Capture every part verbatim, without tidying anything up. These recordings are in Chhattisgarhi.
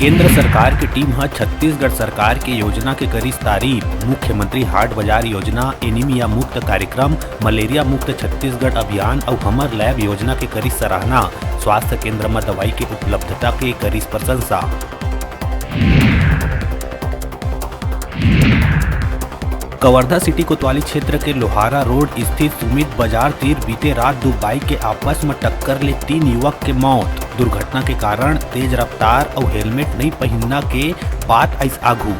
केंद्र सरकार के टीम ह छत्तीसगढ़ सरकार के योजना के करिस तारीफ। मुख्यमंत्री हाट बाजार योजना, एनीमिया मुक्त कार्यक्रम, मलेरिया मुक्त छत्तीसगढ़ अभियान अउ हमर लैब योजना के करिस सराहना। स्वास्थ्य केंद्र म दवाई के उपलब्धता के करिस प्रशंसा। कवर्धा सिटी कोतवाली क्षेत्र के लोहारा रोड स्थित सुमित बाजार तीर बीते रात दू बाइक के आपस म टक्कर ले तीन युवक के मौत। दुर्घटना के कारण तेज रफ्तार अउ हेलमेट नइ पहिनना के बात आइस आघू।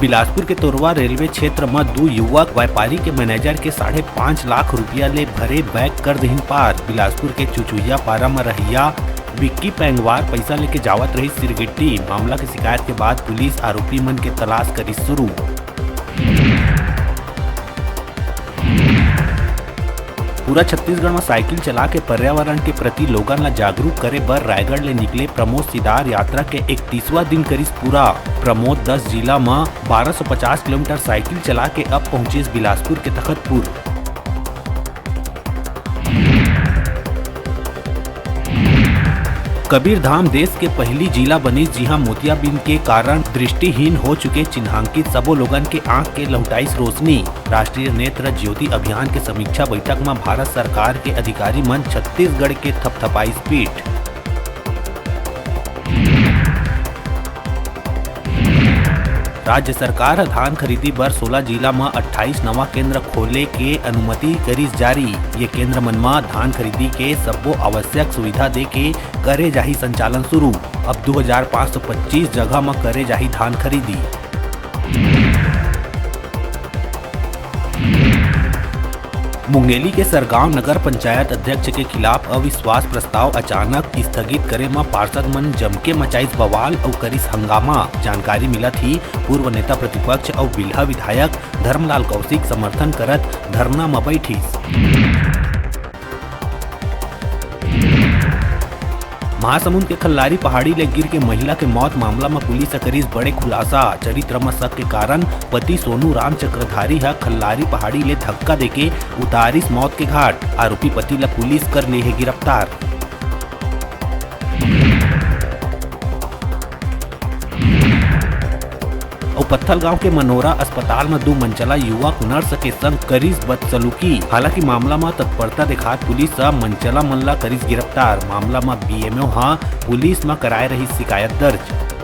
बिलासपुर के तोरवा रेलवे क्षेत्र म दू युवक व्यापारी के मैनेजर के साढ़े पाँच लाख रुपया ले भरे बैग कर देहिन पार। बिलासपुर के चुचुहिया पारा म रहइया विक्की पैंगवार पैसा लेके जावत रहिस सिरगिट्टी। मामला के शिकायत के बाद पुलिस आरोपी मन के तलाश करिस शुरू। पूरा छत्तीसगढ़ म साइकिल चला के पर्यावरण के प्रति लोगन ला जागरूक करे बर रायगढ़ ले निकले प्रमोद सिदार यात्रा के इकतीसवाँ दिन करिस पूरा। प्रमोद दस जिला म बारह सौ पचास किलोमीटर साइकिल चला के अब पहुंचिस बिलासपुर के तखतपुर। कबीरधाम देश के पहिली जिला बनिस, जिहां मोतियाबिंद के कारण दृष्टिहीन हो चुके चिन्हांकित सबो लोगन के आंख के लहुटाइस रोशनी। राष्ट्रीय नेत्र ज्योति अभियान के समीक्षा बैठक म भारत सरकार के अधिकारी मन छत्तीसगढ़ के थपथपाइस पीठ। राज्य सरकार ह धान खरीदी बर सोला जिला म अट्ठाईस नवा केंद्र खोले के अनुमति करिस जारी। ये केंद्र मन म धान खरीदी के सब्बो आवश्यक सुविधा दे के करे जाही संचालन शुरू। अब दू हजार पाँच सौ पच्चीस जगह म करे जाही धान खरीदी। मुंगेली के सरगांव नगर पंचायत अध्यक्ष के खिलाफ अविश्वास प्रस्ताव अचानक स्थगित करे म पार्षद मन जमके मचाइस बवाल अउ करिस हंगामा। जानकारी मिलत ही पूर्व नेता प्रतिपक्ष अउ बिल्हा विधायक धर्मलाल कौशिक समर्थन करत धरना म बैठिस। महासमुंद के खल्लारी पहाड़ी ले गिर के महिला के मौत मामला म पुलिस ह करिस बड़े खुलासा। चरित्र म शक के कारण पति सोनू राम चक्रधारी ह खल्लारी पहाड़ी ले धक्का देके उतारिस मौत के घाट। आरोपी पति ल पुलिस कर ले हे गिरफ्तार। अउ पत्थलगांव के मनोरा अस्पताल म दू मनचला युवक नर्स के संग करिस बदसलूकी। हालांकि मामला म तत्परता देखात पुलिस ह मनचला मन ला करिस गिरफ्तार। मामला म बीएमओ ह पुलिस म कराए रहिस शिकायत दर्ज।